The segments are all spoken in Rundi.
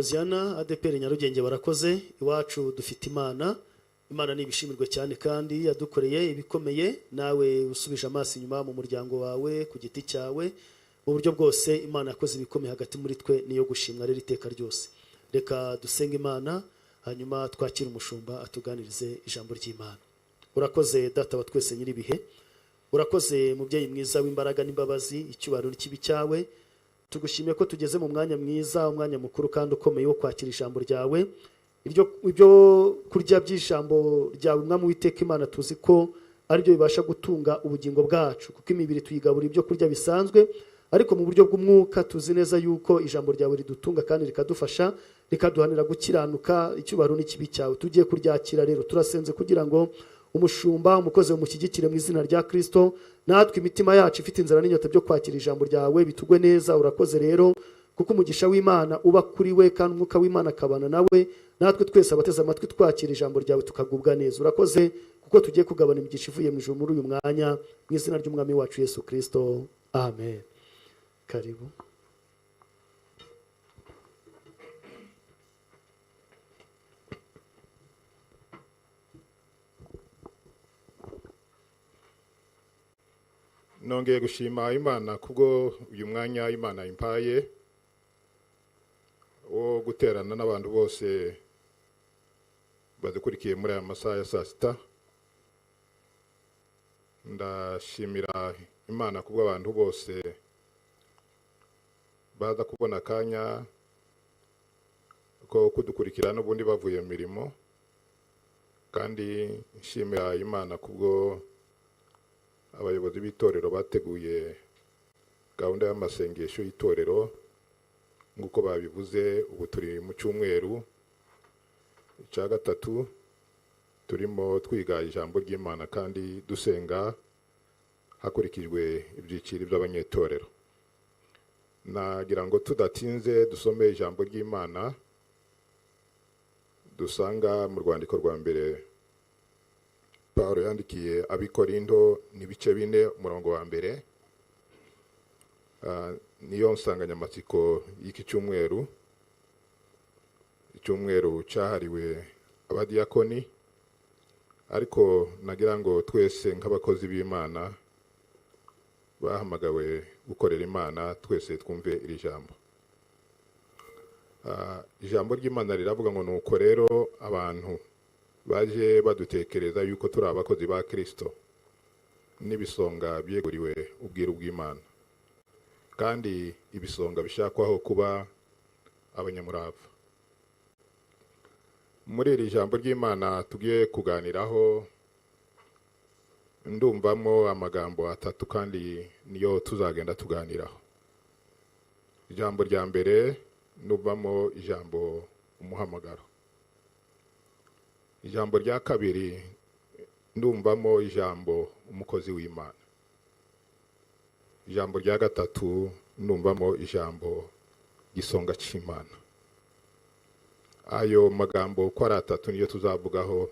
Hoziyana ADEPR Nyarugenge barakoze. Iwacu dufite Imana. Imana ni ibishimirwe cyane kandi yadukoreye ibikomeye. Nawe usubije amaso inyuma mu muryango wawe, ku giti cyawe, mu buryo bwose Imana yakoze ibikomeye hagati muri twe, niyo gushimwa rero iteka ryose. Reka dusenge Imana, hanyuma twakire umushumba atuganirize ijambo ry'Imana. Urakoze Data wa twese nyir'ibihe, urakoze mubyeyi mwiza w'imbaraga n'imbabazi, icyubahiro n'ikibi cyawe. Tugushimiye ko tugeze mu mwanya mwiza, umwanya mukuru kandi ukomeye wo kwakira ijambo ryawe. Ibyo kurya by'ijambo ryawe, Mwami Uwiteka Imana, tuzi ko aribyo bibasha gutunga ubugingo bwacu, kuko imibiri tuyigabura ibyo kurya bisanzwe, ariko mu buryo bw'umwuka tuzi neza yuko ijambo ryawe ridutunga kandi rikadufasha, rikaduhanira gukiranuka. Icyubahiro n'ikibi cyawe. Tugiye kuryakira rero, turasenze kugira ngo umushumba, umukozi, umushyigikire mu izina rya Kristo. Natwe imitima yacu ifite inzara n'inyota byo kwakira ijambo ryawe bitugwe neza. Urakoze rero kuko umugisha w'Imana uba kuri we kandi umwuka w'Imana akabana nawe, natwe twese abateze amatwi twakira ijambo ryawe tukagubwa neza. Urakoze kuko tugiye kugabana imigisha ivuye mu ijuru muri uyu mwanya, mu izina ry'Umwami wacu Yesu Kristo, amen. Karibu. Nongeye gushima Imana kubwo uyu mwanya Imana impaye wo guterana n'abantu bose badukurikiye muri aya masaha ya saa sita. Ndashimira Imana kubwo abantu bose baza kubona akanya ko kudukurikira n'ubundi bavuye mu mirimo, kandi nshimira Imana kubwo abayobozi b'itorero bateguye gahunda y'amasengesho y'itorero nk'uko babivuze. Ubu turi mu cyumweru cya gatatu turimo twiga ijambo ry'Imana kandi dusenga hakurikijwe ibyiciro by'abanyetorero. Nagira ngo tudatinze dusome ijambo ry'Imana dusanga mu rwandiko rwa mbere Paulo yandikiye Abikorinto, n'ibice 4 umurongo wa mbere. Niyo nsanganyamatsiko y'iki cyumweru, icyumweru cyahariwe abadiyakoni, ariko nagira ngo twese nk'abakozi b'Imana bahamagawe gukorera Imana twese twumve iri jambo. Ijambo ry'Imana riravuga ngo nuko rero abantu baje badutekereza yuko turi abakozi ba Kristo n'ibisonga byeguriwe ubwiru bw'Imana, kandi ibisonga bishakwaho kuba abanyamurava. Muri iri jambo ry'Imana tugiye kuganiraho ndumvamo amagambo atatu kandi niyo tuzagenda tuganiraho. Ijambo rya mbere ndumvamo ijambo umuhamagaro. Ijambo rya kabiri ndumvamo ijambo umukozi w'Imana. Ijambo rya gatatu ndumvamo ijambo gisonga cy'Imana. Ayo magambo uko ari atatu niyo tuzavugaho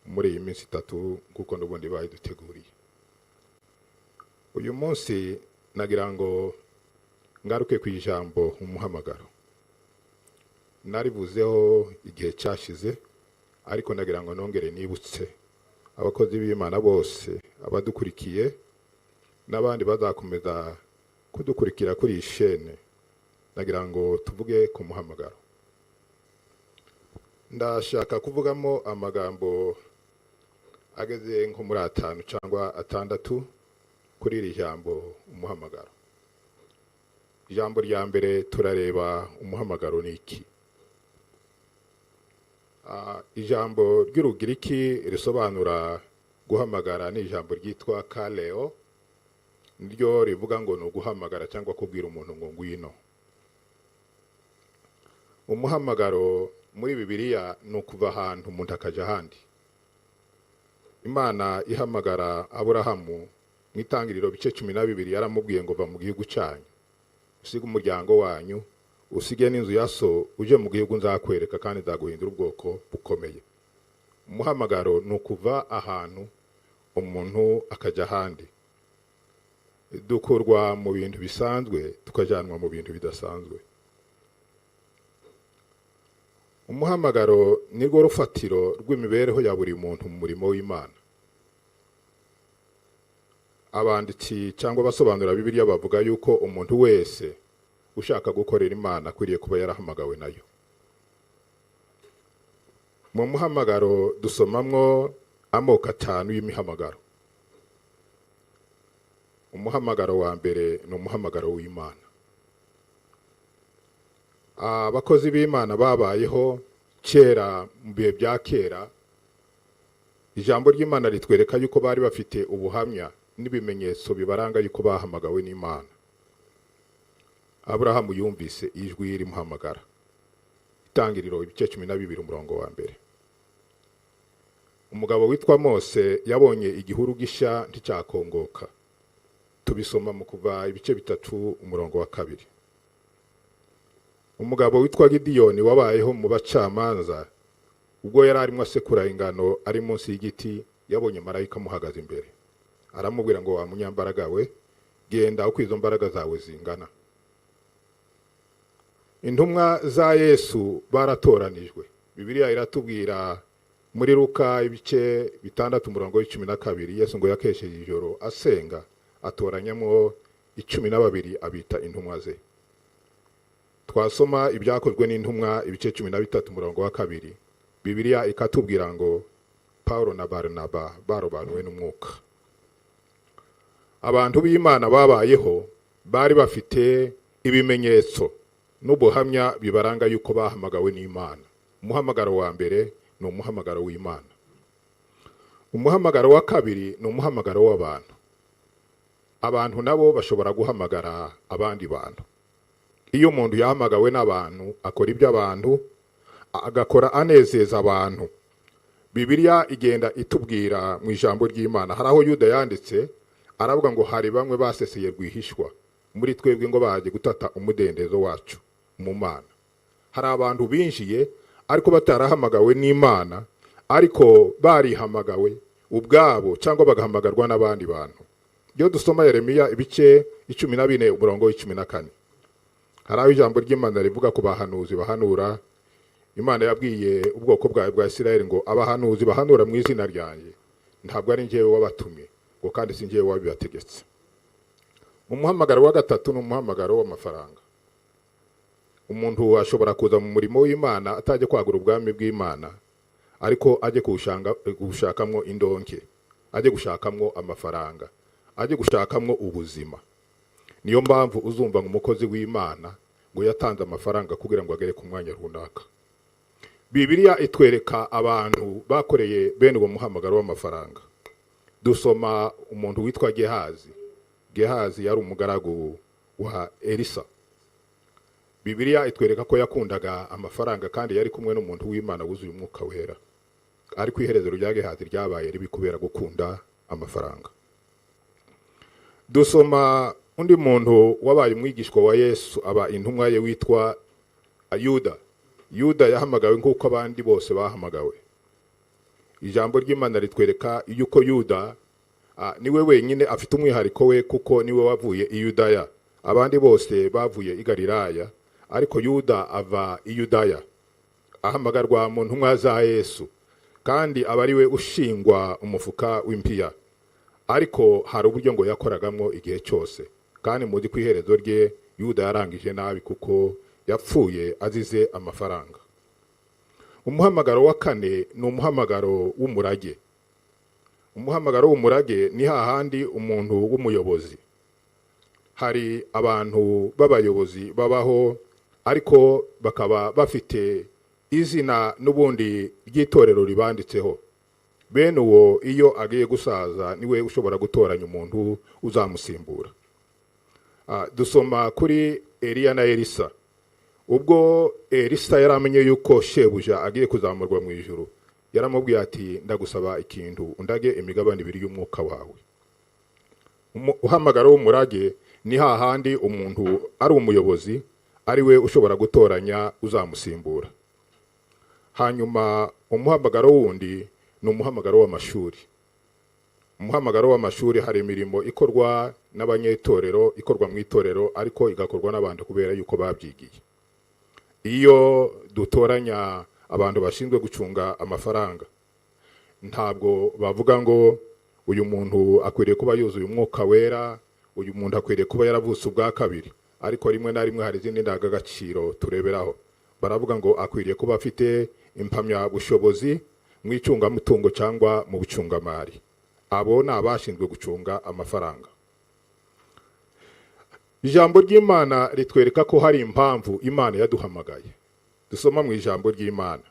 muri iyi minsi itatu kuko n'ubundi bayiduteguriye. Uyu munsi nagira ngo ngaruke ku ijambo umuhamagaro. Narivuzeho igihe cyashize, ariko nagira ngo nongere nibutse abakozi b'Imana bose abadukurikiye n'abandi bazakomeza kudukurikira kuri iyi shene, nagira ngo tuvuge ku muhamagaro. Ndashaka kuvugamo amagambo ageze nko muri 5 cyangwa 6 kuri iri jambo umuhamagaro. Ijambo rya mbere turareba umuhamagaro ni iki. Ijambo ry'Urugiriki risobanura guhamagara ni ijambo ryitwa kaleo, niryo rivuga ngo ni uguhamagara cyangwa kubwira umuntu ngo ngwino. Umuhamagaro muri Bibiliya ni ukuva ahantu umuntu akaja ahandi. Imana ihamagara Aburahamu mu itangiriro bice 12, yaramubwiye ngo va mu gihugu cyanyu, usige umuryango wanyu, usige n'inzu ya so, uje mu gihugu nzakwereka kandi nzaguhindura ubwoko bukomeye. Umuhamagaro ni ukuva ahantu umuntu akaja ahandi. Dukurwa mu bintu bisanzwe tukajanwa mu bintu bidasanzwe. Umuhamagaro ni rwo rufatiro rw'imibereho ya buri muntu mu murimo w'Imana. Abanditsi cyangwa abasobanura Bibiliya bavuga yuko umuntu wese ushaka gukorera Imana akwiriye kuba yarahamagawe nayo. Mu muhamagaro dusomamwo amoko atanu y'imihamagaro. Umuhamagaro wa mbere ni umuhamagaro w'Imana. Abakozi b'Imana babayeho kera, mu bihe bya kera, ijambo ry'Imana ritwereka yuko bari bafite ubuhamya n'ibimenyetso bibaranga yuko bahamagawe n'Imana. Aburahamu yumvise ijwi rimuhamagara, Itangiriro ibice 12 umurongo wa mbere. Umugabo witwa Mose yabonye igihuru gisha nticyakongoka, tubisoma mu Kuva ibice 3 umurongo wa 2. Umugabo witwa Gidiyoni wabayeho mu bacamanza, ubwo yari arimo asekura ingano ari munsi y'igiti, yabonye marayika amuhagaze imbere, aramubwira ngo: "Wa munyambaraga we, genda uko izo mbaraga zawe zingana." Intumwa za Yesu baratoranijwe. Bibiliya iratubwira muri Luka ibice 6 umurongo wa 12, Yesu ngo yakesheje ijoro asenga, atoranyamo 12 abita intumwa ze. Twasoma Ibyakozwe n'Intumwa ibice 13 umurongo wa 2, Bibiliya ikatubwira ngo Paulo na Barinaba barobanuwe n'Umwuka. Abantu b'Imana babayeho bari bafite ibimenyetso n'ubuhamya bibaranga yuko bahamagawe n'Imana. Umuhamagaro wa mbere ni umuhamagaro w'Imana. Umuhamagaro wa kabiri ni umuhamagaro w'abantu. Abantu nabo bashobora guhamagara abandi bantu. Iyo umuntu yahamagawe n'abantu, akora iby'abantu, agakora anezeza abantu. Bibiliya igenda itubwira mu ijambo ry'Imana, hari aho Yuda yanditse aravuga ngo hari bamwe baseseye rwihishwa muri twebwe, ngo baje gutata umudendezo wacu mu Mana. Hari abantu binjiye ariko batarahamagawe n'Imana, ariko barihamagawe ubwabo cyangwa bagahamagarwa n'abandi bantu. Iyo dusoma Yeremiya ibice 14 umurongo wa 14, hari aho ijambo ry'Imana rivuga ku bahanuzi bahanura. Imana yabwiye ubwoko bwawe bwa Isirayeli ngo: "Abahanuzi bahanura mu izina ryanjye, ntabwo ari njyewe wabatumye," ngo kandi si njyewe wabibategetse. Umuhamagaro wa gatatu ni umuhamagaro w'amafaranga. Umuntu ashobora kuza mu murimo w'Imana atajya kwagura ubwami bw'Imana, ariko ajye kuwushakamwo indonke, ajye gushakamwo amafaranga, ajye gushakamwo ubuzima. Niyo mpamvu uzumva ngo umukozi w'Imana ngo yatanze amafaranga kugira ngo agere ku mwanya runaka. Bibiliya itwereka abantu bakoreye bene uwo muhamagaro w'amafaranga. Dusoma umuntu witwa Gehazi. Gehazi yari umugaragu wa Elisa. Bibiliya itwereka ko yakundaga amafaranga, kandi yari kumwe n'umuntu w'Imana wuzuye Umwuka Wera, ariko iherezo rya Gehazi ryabaye ribi kubera gukunda amafaranga. Dusoma undi muntu wabaye umwigishwa wa Yesu, aba intumwa ye, witwa Yuda. Yuda yahamagawe nk'uko abandi bose bahamagawe. Ijambo ry'Imana ritwereka yuko Yuda niwe wenyine afite umwihariko we, kuko niwe wavuye i Yudaya. Abandi bose bavuye i Galilaya, ariko Yuda ava i Yudaya, ahamagarwa mu ntumwa za Yesu, kandi aba ari we ushingwa umufuka w'impiya. Ariko hari uburyo ngo yakoragamo igihe cyose, kandi muzi ko iherezo rye Yuda yarangije nabi, kuko yapfuye azize amafaranga. Umuhamagaro wa kane ni umuhamagaro w'umurage. Umuhamagaro w'umurage ni hahandi umuntu w'umuyobozi, hari abantu b'abayobozi babaho ariko bakaba bafite izina n'ubundi ry'itorero ribanditseho. Bene uwo, iyo agiye gusaza, niwe ushobora gutoranya umuntu uzamusimbura. Dusoma kuri Eliya na Elisa. Ubwo Elisa yari amenye yuko shebuja agiye kuzamurwa mu ijuru, yaramubwiye ati: "Ndagusaba ikintu, undage imigabane ibiri y'umwuka wawe." Uhamagaro w'umurage ni hahandi umuntu ari umuyobozi, ari we ushobora gutoranya uzamusimbura. Hanyuma umuhamagaro wundi ni umuhamagaro w'amashuri. Umuhamagaro w'amashuri, hari imirimo ikorwa n'abanyetorero, ikorwa mu itorero, ariko igakorwa n'abantu kubera yuko babyigiye. Iyo dutoranya Abantu bashinzwe gucunga amafaranga ntabwo bavuga ngo uyu muntu akwiriye kuba yuzuye Umwuka Wera, uyu muntu akwiriye kuba yaravutse ubwa kabiri. Ariko rimwe na rimwe hari izindi ndangagaciro tureberaho. Baravuga ngo akwiriye kuba afite impamyabushobozi mu icungamutungo cyangwa mu bucungamari. Abo ni abashinzwe gucunga amafaranga. Ijambo ry'Imana ritwereka ko hari impamvu Imana yaduhamagaye. Dusoma mu ijambo ry'Imana,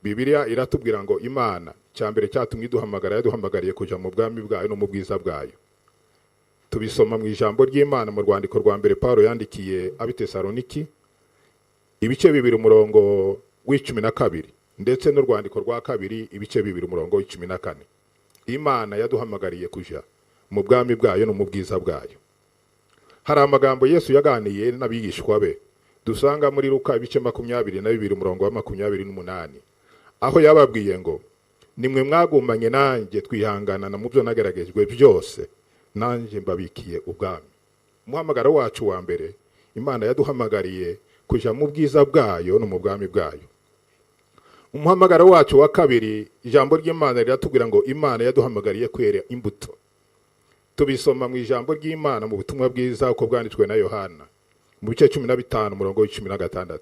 Bibiliya iratubwira ngo Imana, cya mbere cyatumye iduhamagara, yaduhamagariye kujya mu bwami bwayo no mu bwiza bwayo. Tubisoma mu ijambo ry'Imana mu rwandiko rwa mbere Paul yandikiye ab'Itesaloniki, ibice 2, umurongo wa 12, ndetse n'urwandiko rwa kabiri, ibice 2, umurongo wa 14. Imana yaduhamagariye kujya mu bwami bwayo no mu bwiza bwayo. Hari amagambo Yesu yaganiye n'abigishwa be, dusanga muri Luka ibice 22, umurongo wa 28, aho yababwiye ngo: "Nimwe mwagumanye nanjye twihanganana mu byo nageragejwe byose, nanjye mbabikiye ubwami." Umuhamagaro wacu wa mbere, Imana yaduhamagariye kujya mu bwiza bwayo no mu bwami bwayo. Umuhamagaro wacu wa kabiri, ijambo ry'Imana riratubwira ngo Imana yaduhamagariye kwera imbuto. Tubisoma mu ijambo ry'Imana mu butumwa bwiza uko bwanditswe na Yohana, mu bice 15, umurongo wa 16.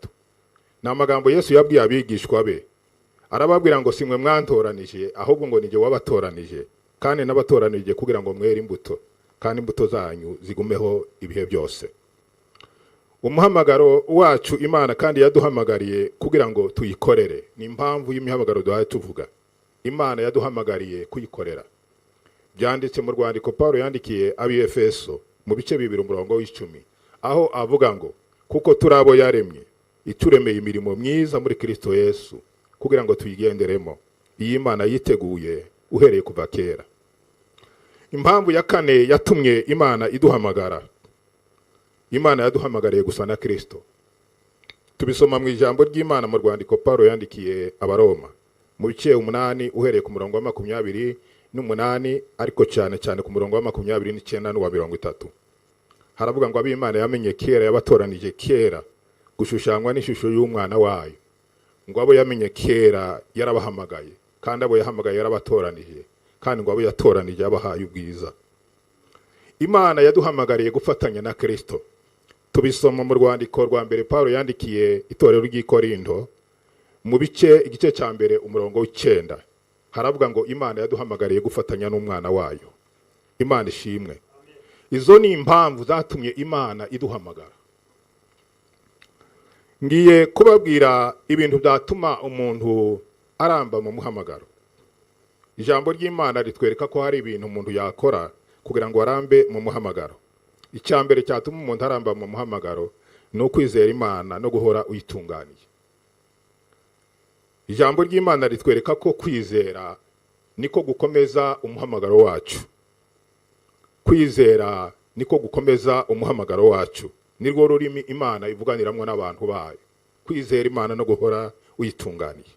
Ni amagambo Yesu yabwiye abigishwa be. Arababwira ngo: "Si mwe mwantoranije, ahubwo ngo nijye wabatoranije, kandi n'abatoranije kugira ngo mwere imbuto, kandi imbuto zanyu zigumeho ibihe byose." Umuhamagaro wacu, Imana kandi yaduhamagariye kugira ngo tuyikorere. Ni impamvu y'imihamagaro duhaye tuvuga. Imana yaduhamagariye kuyikorera. Byanditse mu rwandiko Paul yandikiye ab'Efeso, mu bice 2, umurongo wa 10, aho avuga ngo: "Kuko turi abo yaremye, ituremeye imirimo myiza muri Kristo Yesu kugira ngo tuyigenderemo, iyi Imana yiteguye uhereye kuva kera." Impamvu ya kane yatumye Imana iduhamagara, Imana yaduhamagariye gusa na Kristo. Tubisoma mu ijambo ry'Imana mu rwandiko Paul yandikiye Abaroma, mu bice 8, uhereye ku murongo wa 28, ariko cyane cyane ku murongo wa 29 n'uwa 30. Haravuga ngo: "Ab'Imana yamenye kera, yabatoranije kera gushushanywa n'ishusho y'umwana wayo." Ngo abo yamenye kera yarabahamagaye, kandi abo yahamagaye yarabatoranije, kandi ngo abo yatoranije yabahaye ubwiza. Imana yaduhamagariye gufatanya na Kristo. Tubisoma mu rwandiko rwa mbere Paul yandikiye itorero ry'i Korinto, mu bice igice cya mbere, umurongo wa 9. Haravuga ngo Imana yaduhamagariye gufatanya n'umwana wayo. Imana ishimwe. Izo ni impamvu zatumye Imana iduhamagara. Ngiye kubabwira ibintu byatuma umuntu aramba mu muhamagaro. Ijambo ry'Imana ritwereka ko hari ibintu umuntu yakora kugira ngo arambe mu muhamagaro. Icya mbere cyatuma umuntu aramba mu muhamagaro ni ukwizera Imana no guhora uyitunganiye. Ijambo ry'Imana ritwereka ko kwizera niko gukomeza umuhamagaro wacu. Kwizera niko gukomeza umuhamagaro wacu, nirwo rurimi Imana ivuganiramwo n'abantu bayo. Kwizera Imana no guhora uyitunganiye.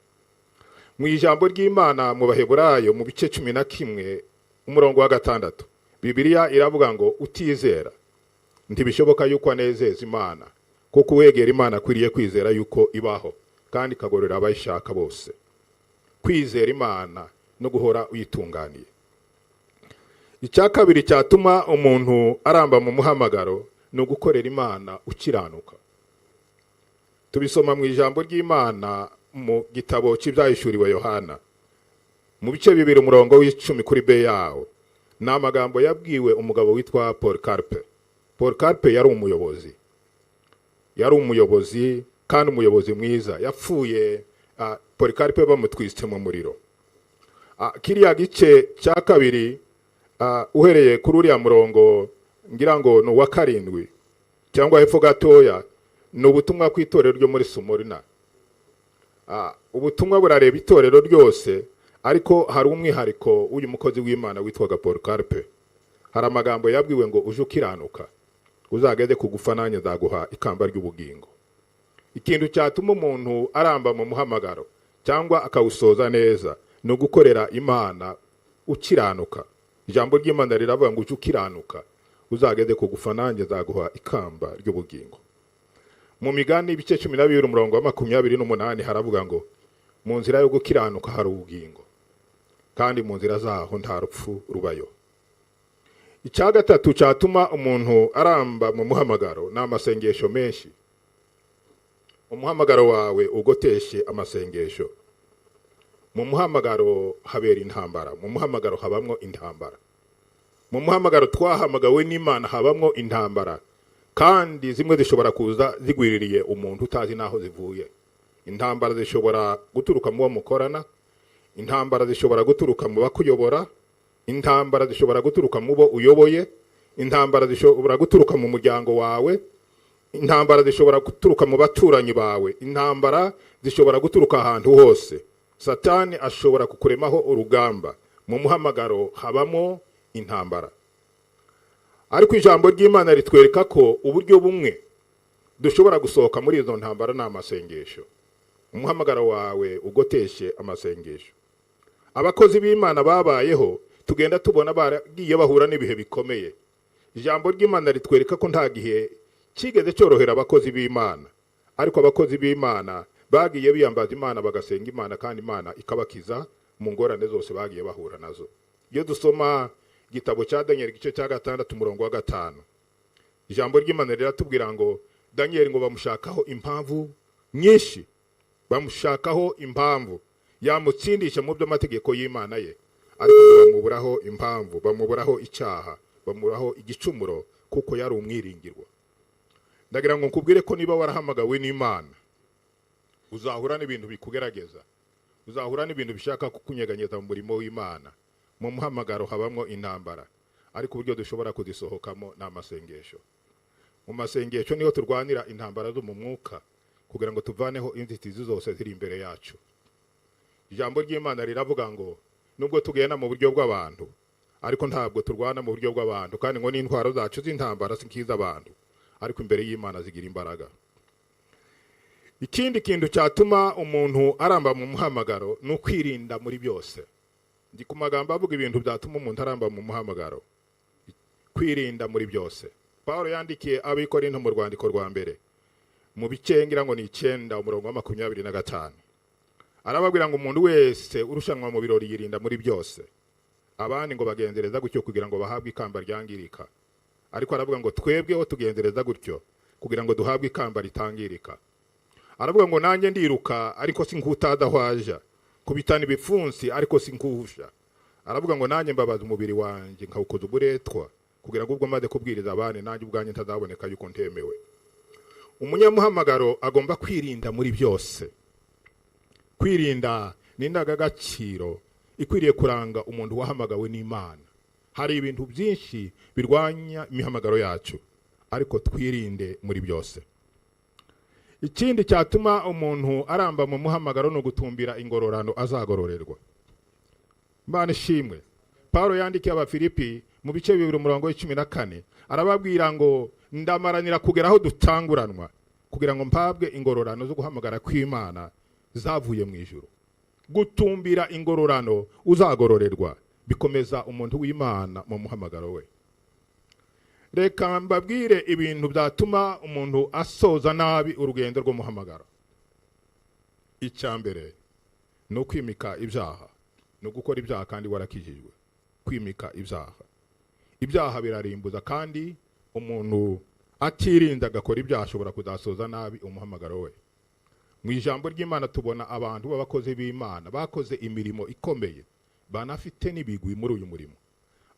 Mu ijambo ry'Imana mu Baheburayo, mu bice 11, umurongo wa 6, Bibiliya iravuga ngo: "Utizera ntibishoboka yuko anezeza Imana, kuko uwegera Imana akwiriye kwizera yuko ibaho, kandi ikagororera abayishaka bose." Kwizera Imana no guhora uyitunganiye. Icya kabiri cyatuma umuntu aramba mu muhamagaro ni ugukorera Imana ukiranuka. Tubisoma mu ijambo ry'Imana mu gitabo cy'Ibyahishuriwe Yohana, mu bice 2, umurongo wa 10 kuri b yawo. Ni amagambo yabwiwe umugabo witwa Polycarpe. Polycarpe yari umuyobozi, yari umuyobozi kandi umuyobozi mwiza. Yapfuye Polycarpe bamutwitse mu muriro. Kiriya gice cya kabiri, uhereye kuri uriya murongo, ngira ngo ni uwa 7 cyangwa hepfo gatoya, ni ubutumwa ku itorero ryo muri Sumurina. Ubutumwa burareba itorero ryose, ariko hari umwihariko w'uyu mukozi w'Imana witwaga Polycarpe. Hari amagambo yabwiwe ngo: "Uje ukiranuka, uzageze ku gupfa, nanjye nzaguha ikamba ry'ubugingo." Ikintu cyatuma umuntu aramba mu muhamagaro cyangwa akawusoza neza ni ugukorera Imana ukiranuka. Ijambo ry'Imana riravuga ngo: "Uje ukiranuka, uzageze ku gupfa, nanjye nzaguha ikamba ry'ubugingo." Mu Migani ibice 12, umurongo wa 28, haravuga ngo Mu nzira yo gukiranuka hari ubugingo, kandi mu nzira zaho nta rupfu rubayo. Icya gatatu cyatuma umuntu aramba mu muhamagaro ni amasengesho menshi. Umuhamagaro wawe ugoteshe amasengesho. Mu muhamagaro habera intambara, mu muhamagaro habamwo intambara. Mu muhamagaro twahamagawe n'Imana habamwo intambara, kandi zimwe zishobora kuza zigwiririye umuntu utazi n'aho zivuye. Intambara zishobora guturuka mu bo mukorana, intambara zishobora guturuka mu bakuyobora, intambara zishobora guturuka mu bo uyoboye, intambara zishobora guturuka mu muryango wawe, intambara zishobora guturuka mu baturanyi bawe, intambara zishobora guturuka ahantu hose. Satani ashobora kukuremaho urugamba. Mu muhamagaro habamo intambara, ariko ijambo ry'Imana ritwereka ko uburyo bumwe dushobora gusohoka muri izo ntambara ni amasengesho. Umuhamagaro wawe ugoteshe amasengesho. Abakozi b'Imana babayeho tugenda tubona baragiye bahura n'ibihe bikomeye. Ijambo ry'Imana ritwereka ko nta gihe kigeze cyorohera abakozi b'Imana, ariko abakozi b'Imana bagiye biyambaza Imana, bagasenga Imana, kandi Imana ikabakiza mu ngorane zose bagiye bahura nazo. Iyo dusoma igitabo cya Daniel, igice cya 6, umurongo wa 5, ijambo ry'Imana riratubwira ngo Daniel ngo bamushakaho impamvu nyinshi, bamushakaho impamvu yamutsindisha mu by'amategeko y'Imana ye, ariko ngo bamuburaho impamvu, bamuburaho icyaha, bamuburaho igicumuro, kuko yari umwiringirwa. Ndagira ngo nkubwire ko niba warahamagawe n'Imana, uzahura n'ibintu bikugerageza, uzahura n'ibintu bishaka kukunyeganyeza mu murimo w'Imana. Mu muhamagaro habamwo intambara, ariko uburyo dushobora kuzisohokamo ni amasengesho. Mu masengesho niho turwanira intambara zo mu mwuka, kugira ngo tuvaneho inzitizi zose ziri imbere yacu. Ijambo ry'Imana riravuga ngo nubwo tugenda mu buryo bw'abantu, ariko ntabwo turwana mu buryo bw'abantu, kandi ngo n'intwaro zacu z'intambara si nk'iz'abantu, ariko imbere y'Imana zigira imbaraga. Ikindi kintu cyatuma umuntu aramba mu muhamagaro ni ukwirinda muri byose. Ndi ku magambo avuga ibintu byatuma umuntu aramba mu muhamagaro: kwirinda muri byose. Paul yandikiye Abikorinto mu rwandiko rwa mbere, mu bice ngira ngo ni 9, umurongo wa 25, arababwira ngo umuntu wese urushanwa mu birori yirinda muri byose. Abandi ngo bagenzereza gutyo kugira ngo bahabwe ikamba ryangirika, ariko aravuga ngo twebweho tugenzereza gutyo kugira ngo duhabwe ikamba ritangirika. Aravuga ngo nanjye ndiruka, ariko si nk'utazi aho aja, kubitana ibipfunsi, ariko si nkuhusha. Aravuga ngo nanjye mbabaza umubiri wanjye nkawukoza uburetwa, kugira ngo ubwo maze kubwiriza abandi, nanjye ubwanjye ntazaboneka yuko ntemewe. Umunyamuhamagaro agomba kwirinda muri byose. Kwirinda ni indangagaciro ikwiriye kuranga umuntu wahamagawe n'Imana. Hari ibintu byinshi birwanya imihamagaro yacu, ariko twirinde muri byose. Ikindi cyatuma umuntu aramba mu muhamagaro ni ugutumbira ingororano azagororerwa. Imana ishimwe. Paul yandikiye Abafilipi mu bice 2, umurongo wa 14, arababwira ngo ndamaranira kugera aho dutanguranwa, kugira ngo mpabwe ingororano zo guhamagara kw'Imana zavuye mu ijuru. Gutumbira ingororano uzagororerwa bikomeza umuntu w'Imana mu muhamagaro we. Reka mbabwire ibintu byatuma umuntu asoza nabi urugendo rw'umuhamagaro. Icya mbere ni ukwimika ibyaha, ni ugukora ibyaha kandi warakijijwe. Kwimika ibyaha, ibyaha birarimbuza, kandi umuntu atirinda agakora ibyaha ashobora kuzasoza nabi umuhamagaro we. Mu ijambo ry'Imana tubona abantu b'abakozi b'Imana bakoze imirimo ikomeye, banafite n'ibigwi muri uyu murimo,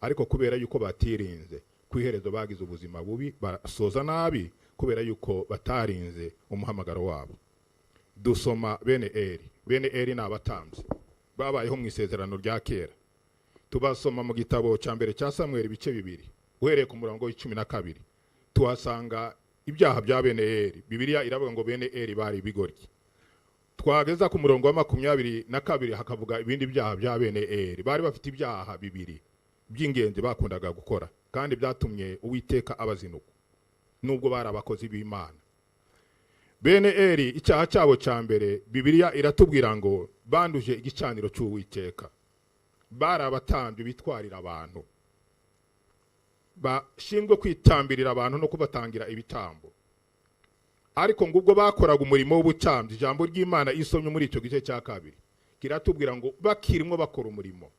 ariko kubera yuko batirinze, ku iherezo bagize ubuzima bubi, barasoza nabi kubera yuko batarinze umuhamagaro wabo. Dusoma bene Eri. Bene Eri ni abatambyi babayeho mu isezerano rya kera. Tubasoma mu gitabo cya mbere cya Samuel, ibice 2, uhereye ku murongo wa 12, tuhasanga ibyaha bya bene Eri. Bibiliya iravuga ngo bene Eri bari ibigoryi. Twageza ku murongo wa 22 hakavuga ibindi byaha bya bene Eri. Bari bafite ibyaha bibiri by'ingenzi bakundaga gukora, kandi byatumye Uwiteka abazinuka nubwo bari abakozi b'Imana. Bene Eri, icyaha cyabo cya mbere, Bibiliya iratubwira ngo banduje igicaniro cy'Uwiteka. Bari abatambyi bitwarira abantu, bashinzwe kwitambirira abantu no kubatangira ibitambo. Ariko ngo ubwo bakoraga umurimo w'ubutambyi, ijambo ry'Imana isomye muri icyo gice cya kabiri kiratubwira ngo bakirimo bakora umurimo,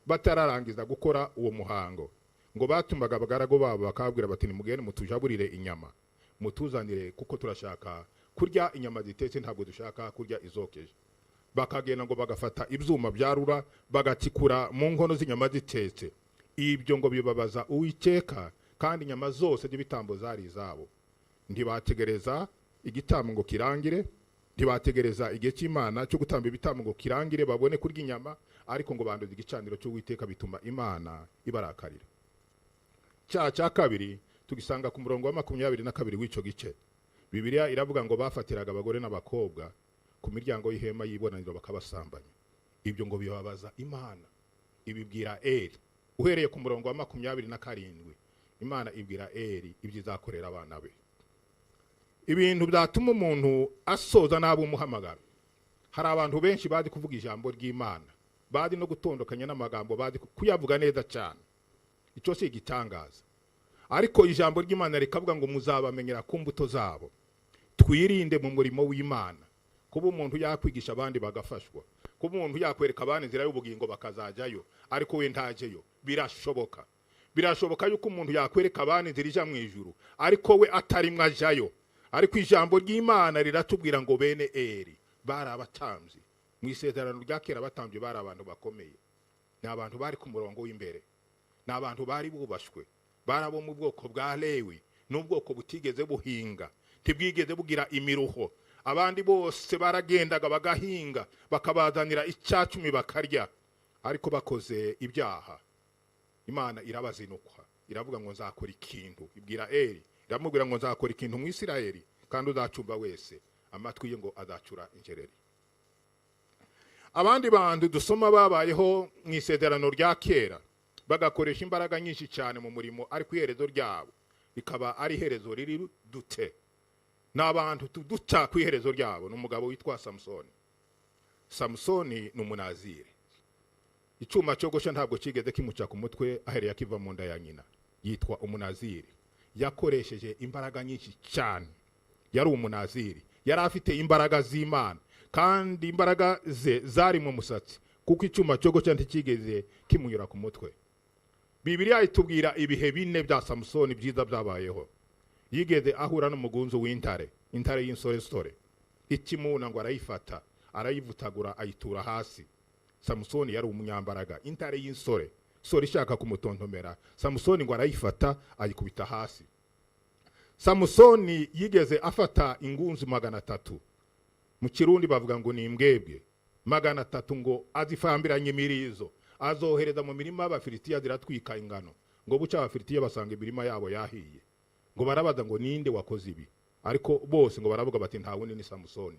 batararangiza gukora uwo muhango, ngo batumaga abagaragu babo bakababwira bati: "Nimugende mutujaburire inyama, mutuzanire, kuko turashaka kurya inyama zitetse, ntabwo dushaka kurya izokeje." Bakagenda ngo bagafata ibyuma byarura, bagatikura mu nkono z'inyama zitetse. Ibyo ngo bibabaza Uwiteka, kandi inyama zose z'ibitambo zari izabo. Ntibategereza igitambo ngo kirangire, ntibategereza igihe cy'Imana cyo gutamba ibitambo ngo kirangire babone kurya inyama, ariko ngo banduza igicaniro cy'Uwiteka, bituma Imana ibarakarira. Cyaha cya kabiri tugisanga ku murongo wa 22 w'icyo gice. Bibiliya iravuga ngo bafatiraga abagore n'abakobwa ku miryango y'ihema y'ibonaniro bakabasambanya. Ibyo ngo bibabaza Imana, ibibwira Eri. Uhereye ku murongo wa 27, Imana ibwira Eri ibyo izakorera abana be. Ibintu byatuma umuntu asoza nabi umuhamagaro: hari abantu benshi bazi kuvuga ijambo ry'Imana, bazi no gutondekanya n'amagambo, bazi kuyavuga neza cyane. Icyo si igitangaza, ariko ijambo ry'Imana rikavuga ngo muzabamenyera ku mbuto zabo. Twirinde mu murimo w'Imana kuba umuntu yakwigisha abandi bagafashwa, kuba umuntu yakwereka abandi inzira y'ubugingo bakazajyayo, ariko we ntajyeyo. Birashoboka, birashoboka yuko umuntu yakwereka abandi inzira ijya mu ijuru, ariko we atarimwo ajyayo. Ariko ijambo ry'Imana riratubwira ngo bene Eri bari abatambyi. Mu isezerano rya kera abatambyi bari abantu bakomeye, ni abantu bari ku murongo w'imbere, ni abantu bari bubashwe, bari abo mu bwoko bwa Lewi, n'ubwoko butigeze buhinga, ntibwigeze bugira imiruho. Abandi bose baragendaga bagahinga, bakabazanira icyacumi bakarya. Ariko bakoze ibyaha, Imana irabazinukwa, iravuga ngo nzakora ikintu. Ibwira Eri, iramubwira ngo nzakora ikintu mu Isirayeli, kandi uzacumba wese amatwi ye ngo azacura injereri. Abandi bantu dusoma babayeho mu isezerano rya kera, bagakoresha imbaraga nyinshi cyane mu murimo, ariko iherezo ryabo rikaba ari iherezo riri dute, ni abantu tuduca ku iherezo ryabo, ni umugabo witwa Samusoni. Samusoni ni umunazire. Icyuma cyogosha ntabwo kigeze kimuca ku mutwe ahereye akiva mu nda ya nyina. Yitwa umunaziri. Yakoresheje imbaraga nyinshi cyane. Yari umunaziri, yari afite imbaraga z'Imana, kandi imbaraga ze zari mu musatsi, kuko icyuma cyogosha ntikigeze kimunyura ku mutwe. Bibiliya itubwira ibihe bine bya Samusoni byiza byabayeho. Yigeze ahura n'umugunzu w'intare, intare y'insoresore ikimuna, ngo arayifata, arayivutagura, ayitura hasi. Samusoni yari umunyambaraga. Intare y'insore sore ishaka kumutontomera, Samusoni ngo arayifata, ayikubita hasi. Samusoni yigeze afata ingunzu 300, mu Kirundi bavuga ngo ni imbwebwe 300, ngo azifambiranye imirizo, azohereza mu mirima y'Abafilisitiya, ziratwika ingano. Ngo buca Abafilisitiya basanga imirima yabo yahiye, ngo barabaza ngo ninde wakoze ibi? Ariko bose ngo baravuga bati: "Nta wundi, ni Samusoni."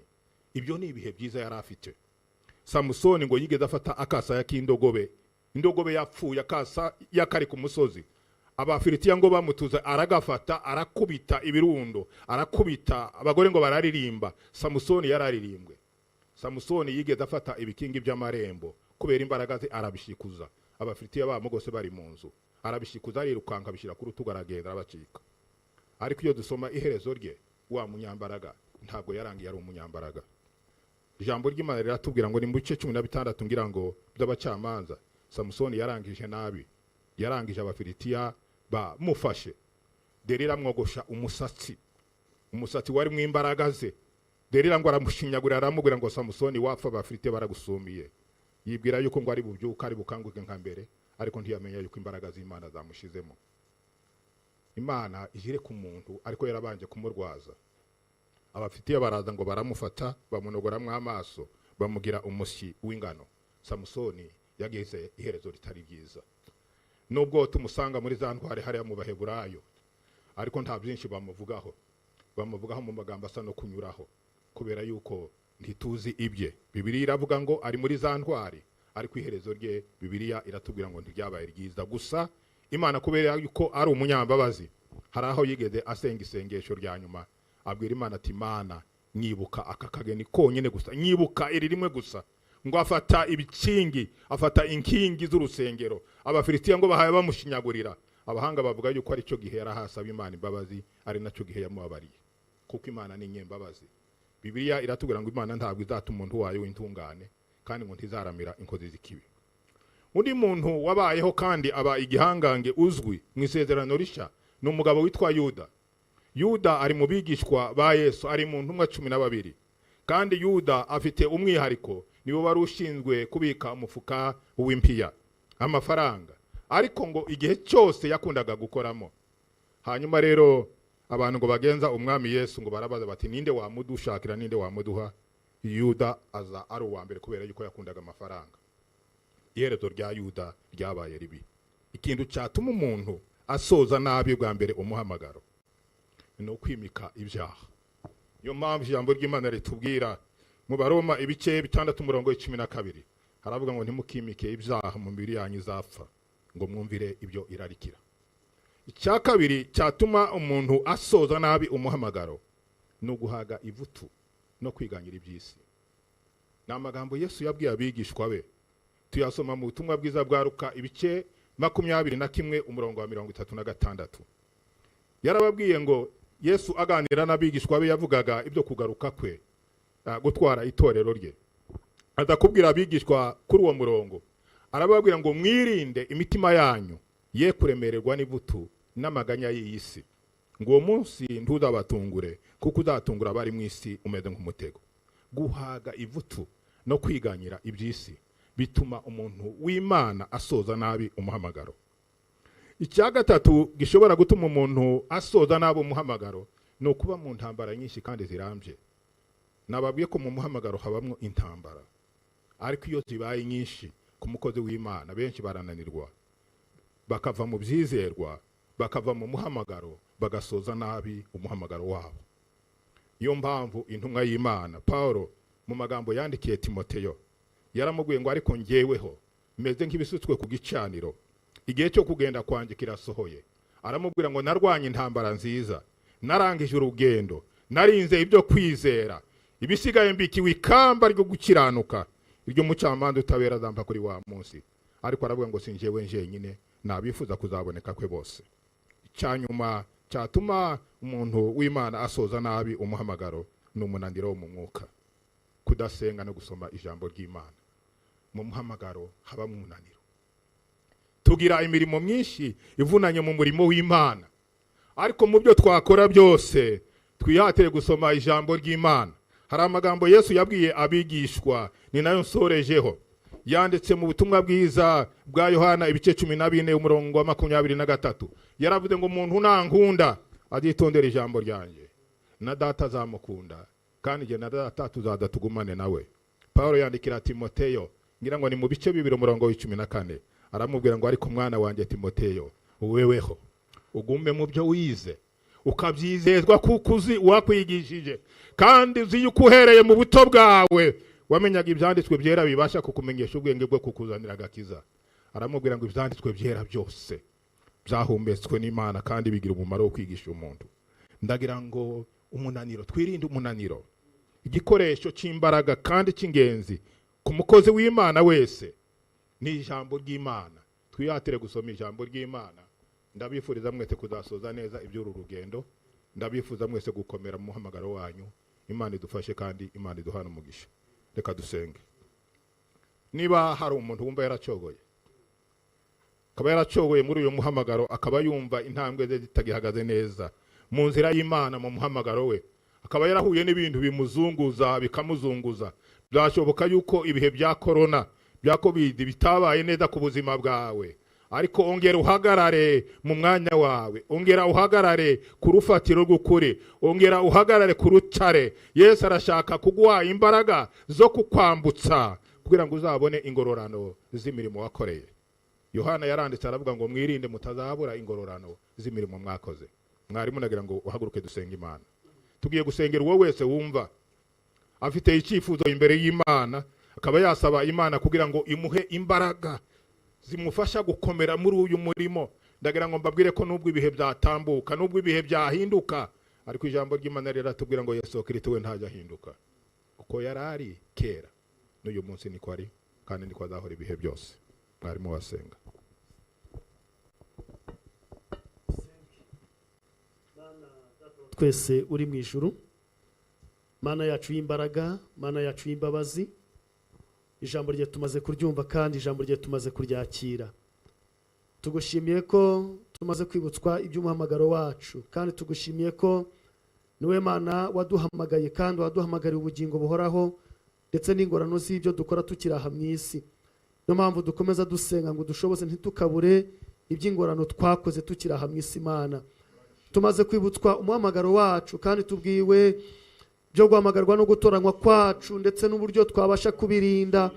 Ibyo ni ibihe byiza yari afite. Samusoni ngo yigeze afata akasaya k'indogobe, indogobe yapfuye, akasa yakari ku musozi. Abafilisitiya ngo bamutuza, aragafata, arakubita ibirundo, arakubita, abagore ngo bararirimba. Samusoni yararirimbwe. Samusoni yigeze afata ibikingi by'amarembo kubera imbaraga ze, arabishikuza. Abafilisitiya bamugose bari mu nzu, arabishikuza, arirukanka, abishyira ku rutugu, aragenda, arabacika. Ariko iyo dusoma iherezo rye, wa munyambaraga ntabwo yarangiye ari umunyambaraga. Ijambo ry'Imana riratubwira ngo ni mu bice 16 ngira ngo by'Abacamanza, Samusoni yarangije nabi. Yarangije Abafilisitiya bamufashe, Delila amwogosha umusatsi, umusatsi wari mu imbaraga ze. Delila ngo aramushinyagurira, aramubwira ngo: "Samusoni, wapfa, Abafilisitiya baragusumiye." Yibwira yuko ngo ari bubyuka, ari bukanguke nka mbere, ariko ntiyamenya yuko imbaraga z'Imana zamushizemo. Imana ijire ku muntu, ariko yarabanje kumurwaza. Abafitiye baraza ngo baramufata, bamunogoramwo amaso, bamugira umusyi w'ingano. Samusoni yagize iherezo ritari ryiza. Nubwo tumusanga muri za ntwari hariya mu Baheburayo, ariko nta byinshi bamuvugaho. Bamuvugaho mu magambo asa no kunyuraho, kubera yuko ntituzi ibye. Bibiliya iravuga ngo ari muri za ntwari, ariko iherezo rye Bibiliya iratubwira ngo ntiryabaye ryiza. Gusa Imana, kubera yuko ari umunyambabazi, hari aho yigeze asenga isengesho rya nyuma, abwira Imana ati: "Mana, nyibuka aka kageni konyine gusa, nyibuka iri rimwe gusa." Ngo afata ibikingi, afata inkingi z'urusengero. Abafilisitiya ngo bahaye bamushinyagurira. Abahanga bavuga yuko ari cyo gihe yarahasaba Imana imbabazi, ari nacyo gihe yamubabariye. Ku Kuko Imana ni inyembabazi. Bibiliya iratubwira ngo Imana ntabwo izata umuntu wayo w'intungane, kandi ngo ntizaramira inkozi z'ikibi. Undi muntu wabayeho kandi aba igihangange uzwi mu Isezerano Rishya ni umugabo witwa Yuda. Yuda ari mu bigishwa ba Yesu, ari mu ntumwa 12. Kandi Yuda afite umwihariko, niwe wari ushinzwe kubika umufuka w'impiya, amafaranga. Ariko ngo igihe cyose yakundaga gukoramo. Hanyuma rero abantu ngo bagenza Umwami Yesu ngo barabaza bati: "Ninde wamudushakira? Ninde wamuduha?" Yuda aza ari uwa mbere kubera yuko yakundaga amafaranga. Iherezo rya Yuda ryabaye ribi. Ikintu cyatuma umuntu asoza nabi bwa mbere umuhamagaro ni ukwimika ibyaha. Niyo mpamvu ijambo ry'Imana ritubwira mu Baroma ibice 6, umurongo wa 12, haravuga ngo: "Ntimukimike ibyaha mu mibiri yanyu izapfa, ngo mwumvire ibyo irarikira." Icya kabiri cyatuma umuntu asoza nabi umuhamagaro ni uguhaga ivutu no kwiganyira iby'isi. Ni amagambo Yesu yabwiye abigishwa be, tuyasoma mu Butumwa Bwiza bwa Luka ibice 21, umurongo wa 36. Yarababwiye ngo, Yesu aganira n'abigishwa be, yavugaga ibyo kugaruka kwe gutwara itorero rye, aza kubwira abigishwa kuri uwo murongo, arababwira ngo: "Mwirinde imitima yanyu ye kuremererwa n'ivutu n'amaganya y'iyi si, ngo uwo munsi ntuzabatungure, kuko uzatungura abari mu isi umeze nk'umutego." Guhaga ivutu no kwiganyira iby'isi bituma umuntu w'Imana asoza nabi umuhamagaro. Icya gatatu gishobora gutuma umuntu asoza nabi umuhamagaro ni ukuba mu ntambara nyinshi kandi zirambye. Nababwiye ko mu muhamagaro habamwo intambara, ariko iyo zibaye nyinshi ku mukozi w'Imana, benshi barananirwa, bakava mu byizerwa, bakava mu muhamagaro, bagasoza nabi umuhamagaro wabo. Niyo mpamvu intumwa y'Imana Paul, mu magambo yandikiye Timoteyo, yaramubwiye ngo: "Ariko njyeweho meze nk'ibisutswe ku gicaniro, igihe cyo kugenda kwanjye kirasohoye." Aramubwira ngo: "Narwanye intambara nziza, narangije urugendo, narinze ibyo kwizera. Ibisigaye mbikiwe ikamba ryo gukiranuka, iryo mucamanza utabera azampa kuri wa munsi." Ariko aravuga ngo: "Si njyewe njyenyine, nabifuza kuzaboneka kwe bose." Icyanyuma cyatuma umuntu w'Imana asoza nabi umuhamagaro ni umunaniro wo mu mwuka, kudasenga no gusoma ijambo ry'Imana. Mu muhamagaro habamo umunaniro. Tugira imirimo myinshi ivunanye mu murimo w'Imana, ariko mu byo twakora byose twihatire gusoma ijambo ry'Imana. Hari amagambo Yesu yabwiye abigishwa, ni nayo nsorejeho, yanditse mu Butumwa Bwiza bwa Yohana ibice 14, umurongo wa 23. Yaravuze ngo: "Umuntu nankunda azitondera ijambo ryanjye, na Data azamukunda, kandi jye na Data tuzaza tugumane nawe." Paul yandikira Timoteyo, ngira ngo ni mu bice 2, umurongo wa 14, aramubwira ngo: "Ariko mwana wanjye Timoteyo, weweho ugume mu byo wize ukabyizezwa, kuko uzi uwakwigishije, kandi uzi yuko uhereye mu buto bwawe wamenyaga ibyanditswe byera bibasha kukumenyesha ubwenge bwo kukuzanira agakiza." Aramubwira ngo: "Ibyanditswe byera byose byahumetswe n'Imana kandi bigira umumaro wo kwigisha umuntu." Ndagira ngo umunaniro, twirinde umunaniro. Igikoresho cy'imbaraga kandi cy'ingenzi ku mukozi w'Imana wese ni ijambo ry'Imana. Twihatire gusoma ijambo ry'Imana. Ndabifuriza mwese kuzasoza neza iby'uru rugendo. Ndabifuza mwese gukomera mu muhamagaro wanyu. Imana idufashe kandi Imana iduhane umugisha. Reka dusenge. Niba hari umuntu wumva yaracogoye, akaba yaracogoye muri uyu muhamagaro, akaba yumva intambwe ze zitagihagaze neza mu nzira y'Imana, mu muhamagaro we, akaba yarahuye n'ibintu bimuzunguza, bikamuzunguza, byashoboka yuko ibihe bya korona, bya COVID bitabaye neza ku buzima bwawe, ariko ongera uhagarare mu mwanya wawe, ongera uhagarare ku rufatiro rw'ukuri, ongera uhagarare ku rutare. Yesu arashaka kuguha imbaraga zo kukwambutsa kugira ngo uzabone ingororano z'imirimo wakoreye. Yohana yaranditse aravuga ngo: "Mwirinde mutazabura ingororano z'imirimo mwakoze." Mwarimu, nagira ngo uhaguruke dusenge Imana. Tugiye gusengera uwo wese wumva afite icyifuzo imbere y'Imana, akaba yasaba Imana kugira ngo imuhe imbaraga zimufasha gukomera muri uyu murimo. Ndagira ngo mbabwire ko nubwo ibihe byatambuka, nubwo ibihe byahinduka, ariko ijambo ry'Imana riratubwira ngo Yesu Kristo we ntajya ahinduka. Kuko yari ari kera, n'uyu munsi niko ari, kandi niko azahora ibihe byose. Mwarimu, wasenga. Twese uri mu ijuru. Mana yacu y'imbaraga, Mana yacu y'imbabazi, ijambo rye tumaze kuryumva kandi ijambo rye tumaze kuryakira. Tugushimiye ko tumaze kwibutswa iby'umuhamagaro wacu, kandi tugushimiye ko niwe Mana waduhamagaye kandi waduhamagariye ubugingo buhoraho ndetse n'ingorano z'ibyo dukora tukiri aha mu isi. Niyo mpamvu dukomeza dusenga ngo dushoboze ntitukabure iby'ingorano twakoze tukiri aha mu isi. Imana, tumaze kwibutswa umuhamagaro wacu kandi tubwiwe byo guhamagarwa no gutoranywa kwacu ndetse n'uburyo twabasha kubirinda,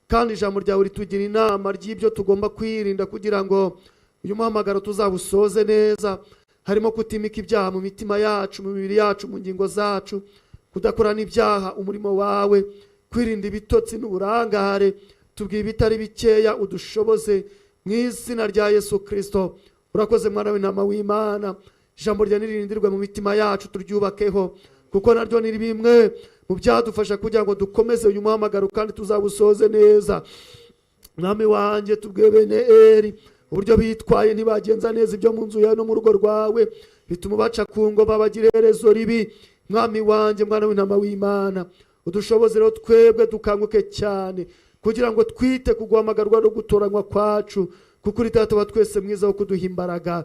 kandi ijambo ryawe ritugira inama ry'ibyo tugomba kwirinda kugira ngo uyu muhamagaro tuzawusoze neza. Harimo kutimika ibyaha mu mitima yacu, mu mibiri yacu, mu ngingo zacu, kudakorana ibyaha umurimo wawe, kwirinda ibitotsi n'uburangare. Tubwiye ibitari bikeya, udushoboze mu izina rya Yesu Kristo. Urakoze Mwana w'intama w'Imana. Ijambo rya niririndirwe mu mitima yacu, turyubakeho, kuko naryo ni bimwe mu byadufasha kugira ngo dukomeze uyu muhamagaro kandi tuzawusoze neza. Mwami wanjye, tubwiye bene Eri uburyo bitwaye, ntibagenza neza ibyo mu nzu yawe no mu rugo rwawe, bituma baca ku ngoma, bagira iherezo ribi. Mwami wanjye, Mwana w'intama w'Imana, udushoboze rero twebwe dukanguke cyane kugira ngo twite ku guhamagarwa no gutoranywa kwacu, kuko uri Data wa twese mwiza wo kuduha imbaraga.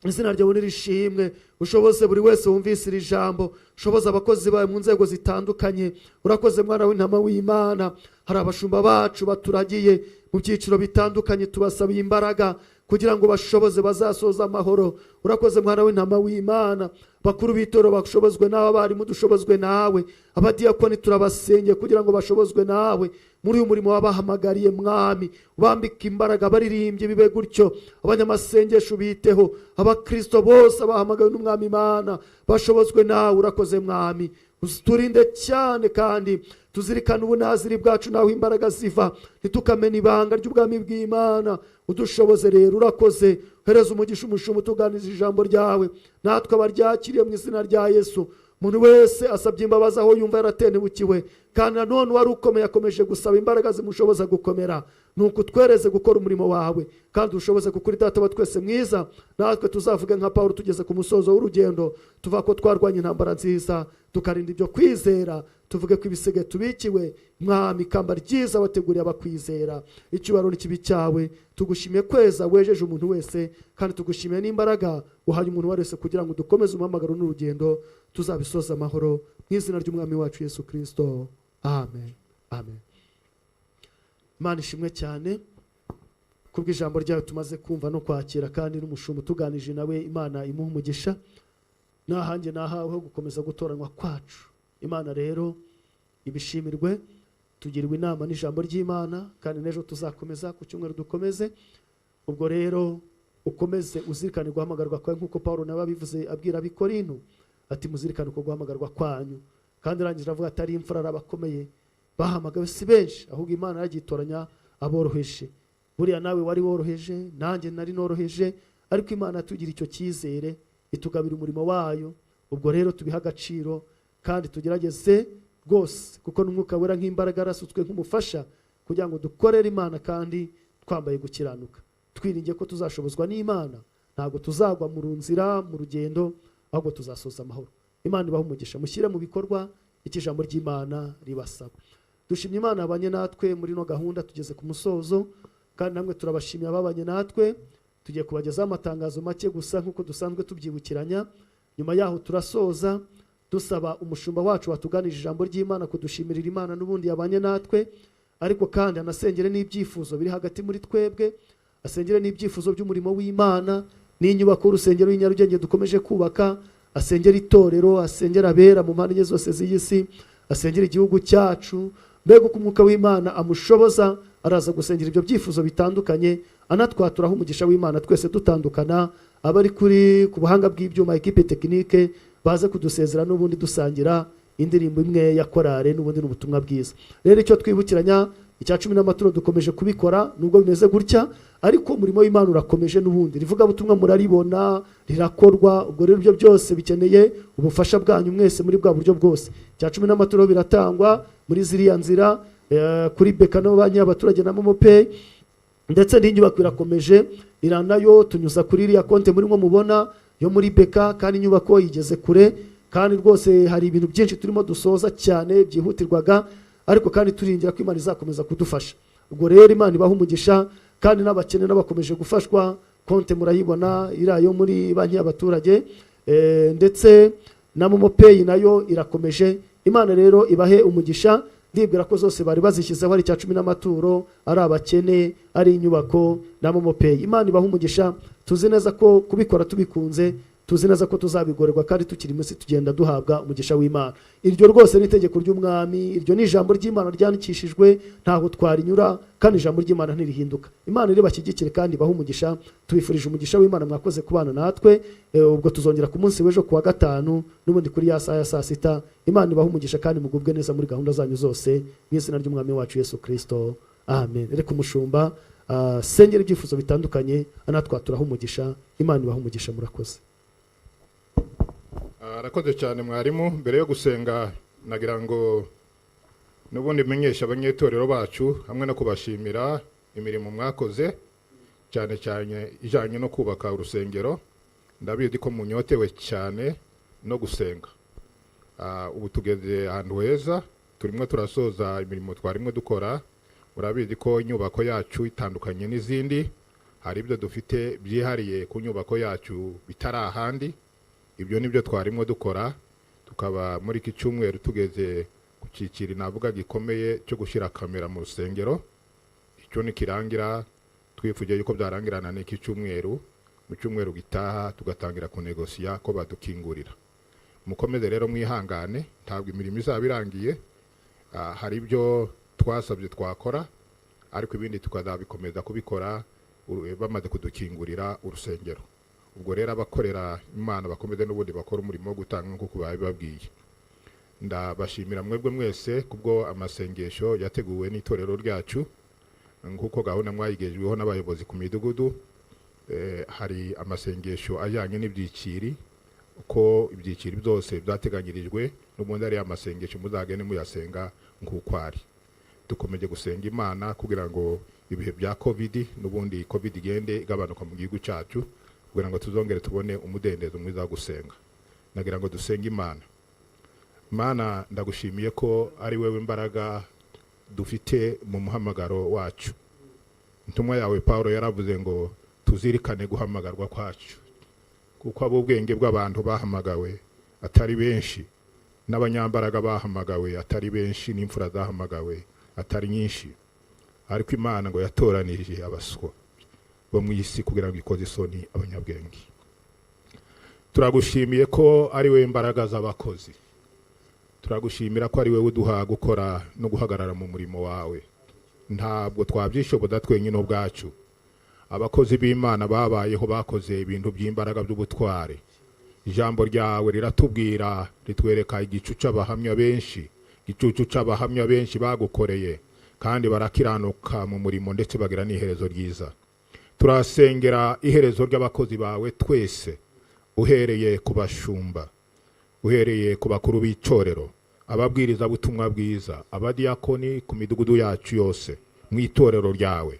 Izina ryawe nirishimwe. Ushoboze buri wese wumvise iri jambo, ushoboze abakozi bawe mu nzego zitandukanye. Urakoze Mwana w'intama w'Imana. Hari abashumba bacu baturagiye mu byiciro bitandukanye, tubasabiye imbaraga kugira ngo bashoboze bazasoza amahoro. Urakoze Mwana w'intama w'Imana. Bakuru b'itorero bashobozwe nawe, abarimu dushobozwe nawe, abadiyakoni turabasengeye kugira ngo bashobozwe nawe muri uyu murimo wabahamagariye. Mwami, ubambike imbaraga, abaririmbyi bibe gutyo, abanyamasengesho biteho, abakristo bose bahamagawe n'Umwami Imana bashobozwe nawe. Urakoze Mwami. Turinde cyane kandi tuzirikane ubunaziri bwacu naho imbaraga ziva, ntitukamena ibanga ry'ubwami bw'Imana. Udushoboze rero. Urakoze. Hereza umugisha umushumba utuganiza ijambo ryawe, natwe abaryakiriye mu izina rya Yesu. Umuntu wese asabye imbabazi aho yumva yaratentebukiwe, kandi nanone uwari ukomeye akomeje gusaba imbaraga zimushoboza gukomera. Nuko utwereze gukora umurimo wawe kandi ushoboze, kuko uri Data wa twese mwiza. Natwe tuzavuge nka Pawulo tugeze ku musozo w'urugendo, tuvuga ko twarwanye intambara nziza, tukarinda ibyo kwizera, tuvuge ko ibisigaye tubikiwe, Mwami, ikamba ryiza wateguriye abakwizera. Icyubahiro n'ikibi cyawe. Tugushimiye kweza wejeje umuntu wese, kandi tugushimiye n'imbaraga uhaye umuntu uwo ari wese kugira ngo dukomeze umuhamagaro n'urugendo, tuzabisoza amahoro, mu izina ry'Umwami wacu Yesu Kristo, amen, amen. Imana ishimwe cyane kubw'ijambo ryayo tumaze kumva no kwakira, kandi n'umushumba utuganije nawe Imana imuha umugisha. Nahanjye nahaweho gukomeza gutoranywa kwacu. Imana rero ibishimirwe. Tugirwa inama n'ijambo ry'Imana, kandi n'ejo tuzakomeza, ku cyumweru dukomeze. Ubwo rero ukomeze uzirikane guhamagarwa kwawe, nk'uko Paul nawe abivuze abwira Abikorinto ati: "Muzirikane uko guhamagarwa kwanyu." Kandi arangije avuga ati: "Ari imfura, ari abakomeye, bahamagawe si benshi, ahubwo Imana yagitoranya aboroheje." Buriya nawe wari woroheje, nanjye nari noroheje, ariko Imana yatugira icyo cyizere, itugabira umurimo wayo. Ubwo rero tubihe agaciro kandi tugerageze rwose, kuko n'Umwuka Wera nk'imbaraga yarasutswe nk'umufasha kugira ngo dukorere Imana kandi twambaye gukiranuka, twiringiye ko tuzashobozwa n'Imana. Ntabwo tuzagwa mu nzira, mu rugendo, ahubwo tuzasoza amahoro. Imana ibahe umugisha. Mushyire mu bikorwa icyo ijambo ry'Imana ribasaba. Dushimye Imana yabanye natwe muri ino gahunda. Tugeze ku musozo, kandi namwe turabashimiye ababanye natwe. Tugiye kubagezaho amatangazo make gusa nk'uko dusanzwe tubyibukiranya. Nyuma yaho turasoza dusaba umushumba wacu watuganije ijambo ry'Imana kudushimirira Imana n'ubundi yabanye natwe, ariko kandi anasengere n'ibyifuzo biri hagati muri twebwe, asengere n'ibyifuzo by'umurimo w'Imana n'inyubako y'urusengero y'i Nyarugenge dukomeje kubaka, asengere itorero, asengere abera mu mpande enye zose z'iyi si, asengere igihugu cyacu. Mbega uko Umwuka w'Imana amushoboza, araza gusengera ibyo byifuzo bitandukanye, anatwaturaho umugisha w'Imana. Twese dutandukana, abari kuri ku buhanga bw'ibyuma, équipe technique, baze kudusezera n'ubundi dusangira indirimbo imwe ya korale, n'ubundi n'ubutumwa bwiza. Rero icyo twibukiranya, icya cumi n'amaturo dukomeje kubikora nubwo bimeze gutya, ariko umurimo w'Imana urakomeje n'ubundi, rivugabutumwa muraribona rirakorwa. Ubwo rero ibyo byose bikeneye ubufasha bwanyu mwese muri bwa buryo bwose. Icya cumi n'amaturo biratangwa muri ziriya nzira, kuri BK no banki y'abaturage na MoMo Pay, ndetse n'inyubako irakomeje ira nayo tunyuza kuri iriya konti murimo mubona yo muri BK, kandi inyubako igeze kure. Kandi rwose hari ibintu byinshi turimo dusoza cyane byihutirwaga, ariko kandi turingira ko Imana izakomeza kudufasha. Ubwo rero Imana ibaha umugisha, kandi n'abakene n'abakomeje gufashwa, konte murayibona iriya yo muri banki y'abaturage, ndetse na MoMo Pay nayo irakomeje. Imana rero ibahe umugisha. Ndibwira ko zose bari bazishyizeho, ari icya cumi n'amaturo, ari abakene, ari inyubako na MoMo Pay. Imana ibahe umugisha. Tuzi neza ko kubikora tubikunze, tuzi neza ko tuzabigorerwa, kandi tukiri munsi tugenda duhabwa umugisha w'Imana. Iryo rwose ni itegeko ry'Umwami, iryo ni ijambo ry'Imana ryandikishijwe, ntaho twarinyura, kandi ijambo ry'Imana ntirihinduka. Imana ribashyigikire kandi ibahe umugisha. Tubifurije umugisha w'Imana. Mwakoze kubana natwe. Ubwo tuzongera ku munsi w'ejo kuwa gatanu, n'ubundi kuri ya saha ya saa sita. Imana ibahe umugisha kandi mugubwe neza muri gahunda zanyu zose, mu izina ry'Umwami wacu Yesu Kristo, amen. Reka umushumba sengera ibyifuzo bitandukanye, anatwaturaho umugisha. Imana ibahe umugisha, murakoze. Arakoze cyane mwarimu. Mbere yo gusenga, nagira ngo n'ubundi menyesha abanyetorero bacu hamwe no kubashimira imirimo mwakoze, cyane cyane ijyanye no kubaka urusengero. Ndabizi ko munyotewe cyane no gusenga. Ubu tugeze ahantu heza, turimo turasoza imirimo twarimo dukora. Murabizi ko inyubako yacu itandukanye n'izindi, hari ibyo dufite byihariye ku nyubako yacu bitari ahandi. Ibyo nibyo twarimo dukora, tukaba muri iki cyumweru tugeze ku cyiciro navuga gikomeye cyo gushyira kamera mu rusengero. Icyo nikirangira, twifuje yuko byarangirana n'iki cyumweru, mu cyumweru gitaha tugatangira kunegosiya ko badukingurira. Mukomeze rero mwihangane, ntabwo imirimo izaba irangiye. Hari ibyo twasabye twakora, ariko ibindi tukazabikomeza kubikora bamaze kudukingurira urusengero. Ubwo rero abakorera Imana bakomeze n'ubundi bakora umurimo wo gutanga nk'uko babibabwiye. Ndabashimira mwebwe mwese kubwo amasengesho yateguwe n'itorero ryacu, nk'uko gahunda mwayigejweho n'abayobozi ku midugudu. Hari amasengesho ajyanye n'ibyiciri, uko ibyiciro byose byateganyirijwe, n'ubundi ari amasengesho muzagende muyasenga nk'uko ari. Dukomeje gusenga Imana kugira ngo ibihe bya COVID, n'ubundi COVID igende igabanuka mu gihugu cyacu, kugira ngo tuzongere tubone umudendezo mwiza wo gusenga. Nagira ngo dusenge Imana. Mana, ndagushimiye ko ari wewe imbaraga dufite mu muhamagaro wacu. Intumwa yawe Paul yaravuze ngo tuzirikane guhamagarwa kwacu, kuko ab'ubwenge bw'abantu bahamagawe atari benshi, n'abanyambaraga bahamagawe atari benshi, n'imfura zahamagawe atari nyinshi, ariko Imana ngo yatoranije abaswa bo mu isi kugira ngo ikoze isoni abanyabwenge. Turagushimiye ko ari we imbaraga z'abakozi. Turagushimira ko ari we uduha gukora no guhagarara mu murimo wawe. Ntabwo twabyishoboza twenyine ubwacu. Abakozi b'Imana babayeho, bakoze ibintu by'imbaraga by'ubutwari. Ijambo ryawe riratubwira, ritwereka igicu cy'abahamya benshi, igicucu cy'abahamya benshi bagukoreye kandi barakiranuka mu murimo, ndetse bagira n'iherezo ryiza. Turasengera iherezo ry'abakozi bawe twese, uhereye ku bashumba, uhereye ku bakuru b'itorero, ababwirizabutumwa bwiza, abadiyakoni ku midugudu yacu yose mu itorero ryawe,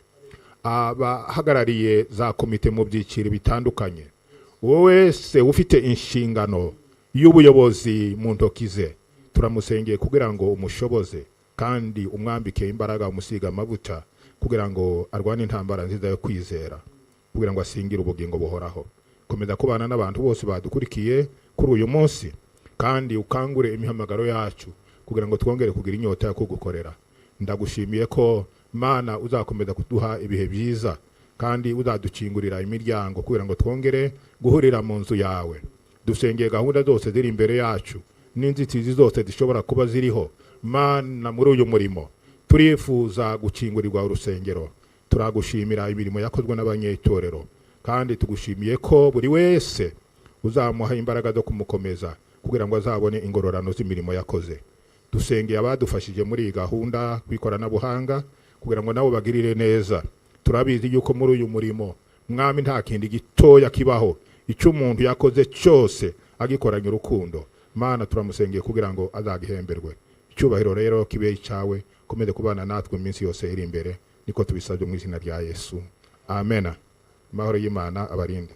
abahagarariye za komite mu byiciro bitandukanye, wowe wese ufite inshingano y'ubuyobozi mu ntoki ze, turamusengeye kugira ngo umushoboze kandi umwambike imbaraga, umusiga amavuta, kugira ngo arwane intambara nziza yo kwizera, kugira ngo asingire ubugingo buhoraho. Komeza kubana n'abantu bose badukurikiye kuri uyu munsi, kandi ukangure imihamagaro yacu kugira ngo twongere kugira inyota yo kugukorera. Ndagushimiye ko Mana uzakomeza kuduha ibihe byiza, kandi uzadukingurira imiryango kugira ngo twongere guhurira mu nzu yawe. Dusengeye gahunda zose ziri imbere yacu n'inzitizi zose zishobora kuba ziriho. Mana, muri uyu murimo turifuza gukingurirwa urusengero. Turagushimira imirimo yakozwe n'abanyetorero, kandi tugushimiye ko buri wese uzamuha imbaraga zo kumukomeza kugira ngo azabone ingororano z'imirimo yakoze. Dusengeye abadufashije muri iyi gahunda kw'ikoranabuhanga kugira ngo nabo bagirire neza. Turabizi yuko muri uyu murimo, Mwami, nta kindi gitoya kibaho. Icyo umuntu yakoze cyose agikoranye urukundo, Mana, turamusengeye kugira ngo azagihemberwe. Icyubahiro rero kibe icyawe, komeze kubana natwe iminsi yose iri imbere. Niko tubisabye mu izina rya Yesu, amena. Amahoro y'Imana abarinde.